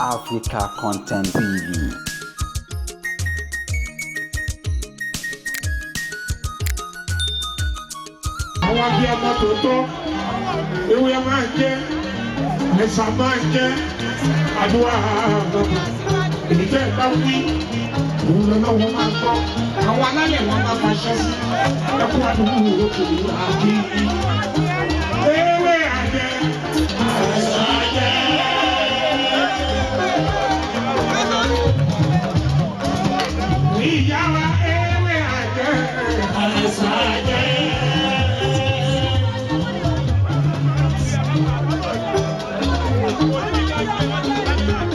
Africa Content TV. Àwọn abiyamọ tòótọ́, ewé máa ń jẹ́, àìsàn máa ń jẹ́, àdúrà èyí tẹ́ ẹ bá wí òun lọ́wọ́ máa ń gbọ́. Àwọn alálẹ̀ wọn máa fàṣẹ sí ẹkún àdúgbò òkè àkí. Ewé àjẹ, àìsàn àjẹ. Ìyá wa, ewé àjẹ, àìsàn àjẹ.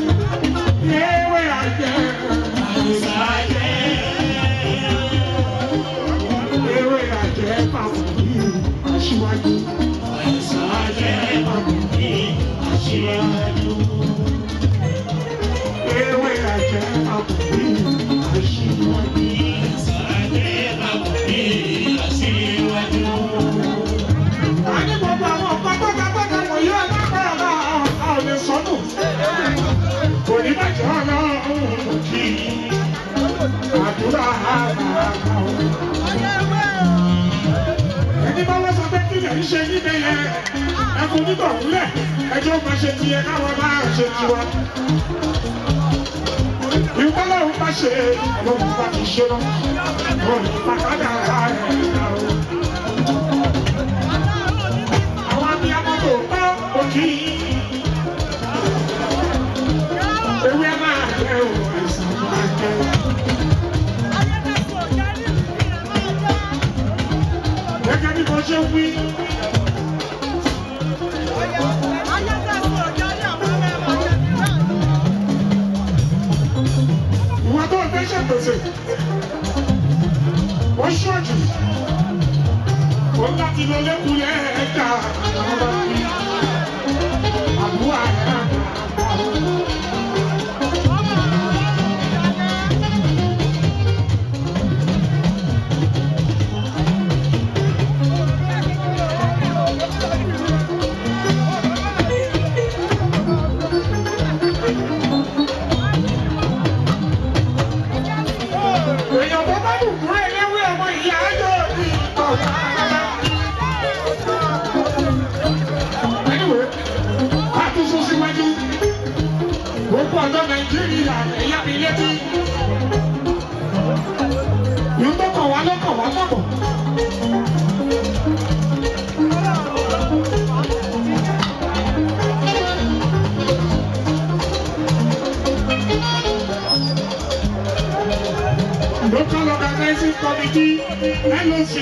Ewé àjẹ, àìsàn àjẹ. Ewé àjẹ pàmò ní aṣíwájú. Àìsàn àjẹ pàmò ní aṣíwájú. Ewé àjẹ pàmò ní aṣíwájú. Àìsàn àjẹ pàmò ní aṣíwájú. A ní gbogbo àwọn pátákápátá wọ̀nyí alágbára a ò lè sọnù. Kò ní bàjẹ́ ọlọ́run kì í àdúrà àgbà. Ẹni bá wọ́n sọ pé kí lè ń ṣe níbẹ̀ yẹn, ẹkùn nígbà wúlẹ̀, ẹjọ́ máa ṣe tiẹ̀ káwọn máa ṣe tiwa. Ìwọ́lọ́run bá ṣe, ọlọ́run bá ti ṣe lọ. Olùpàkádà ẹ̀ dá o. Àwọn abiyamọ tó bá òkì. Ewé máa jẹ o, àìsàn máa jẹ. Gẹ́gẹ́ bí mo ṣe wí, ìwà tó ń fẹ́ ṣèpèsè, ó ṣọ́ọ̀jù, ó láti lọ lẹ́kùnlé ẹ̀ka àwọn bá wí. Àdúrà ẹ̀ èèyàn tó bá dùn kúrò ẹlẹ́wé ọmọ ìyá ayọ̀ ní ìtọ̀wá. Anyway, a tún sún síwájú. Gbogbo ọ̀dọ́ Nàìjíríà ẹ̀yà mi létí. Ìlú tó kàn wá lọ́kàn wá mọ̀mọ́. Local Organizing Committee, LOC,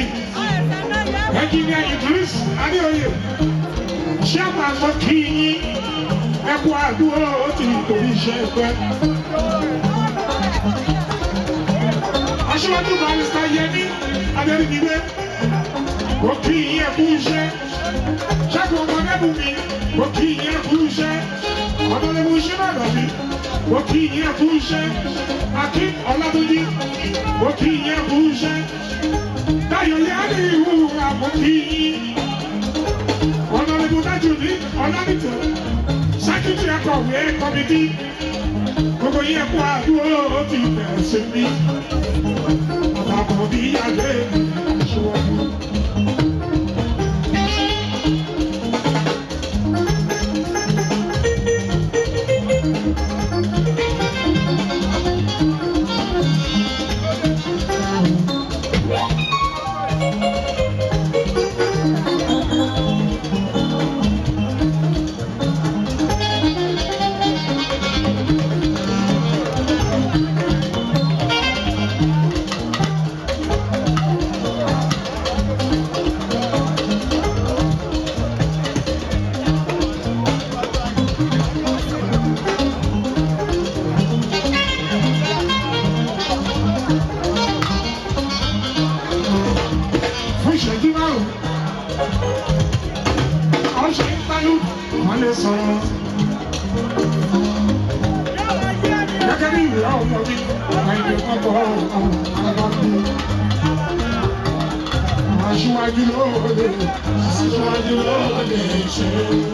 Engineer Idris Adeoye, Chairman mo kí yín, ẹ kú àdúró ti torí iṣẹ́ ẹgbẹ́. Aṣíwájú Barrister Yẹmí Adéríbigbé, mo kí yín, ẹ kú iṣẹ́. Ṣẹ́gun Ọmọdébùnmi, mo kí yín, ẹ kú iṣẹ́. Ọ̀dọ́lẹ́bù Ṣíbàdàbí, mo kí yín, ẹ kú iṣẹ́. Akin Ọlátúnjí, mo kí yín, ẹ kú iṣẹ́. Táyọ̀ Yálì Ìwúra, mo kí yín. Ọ̀nàrẹ́bù Tájùdí Ọlánìtẹ̀, Sẹ́kítì Akọ̀wé Kọ́mítì, gbogbo yín ẹ kú àdúró ti bẹ̀rẹ̀ sí mi. Àbàbọ̀ bí adé aṣíwájú. Fún ìṣẹ́jú márùn-ún. Ọ̀ṣẹ́ ń pálú, wọ́n lè sọ̀rọ̀. Gẹ́gẹ́ bí ìwé ọmọ mi, àìlè kọ́kọ́ alábàbí. Aṣíwájú lóde, aṣíwájú lóde ṣe.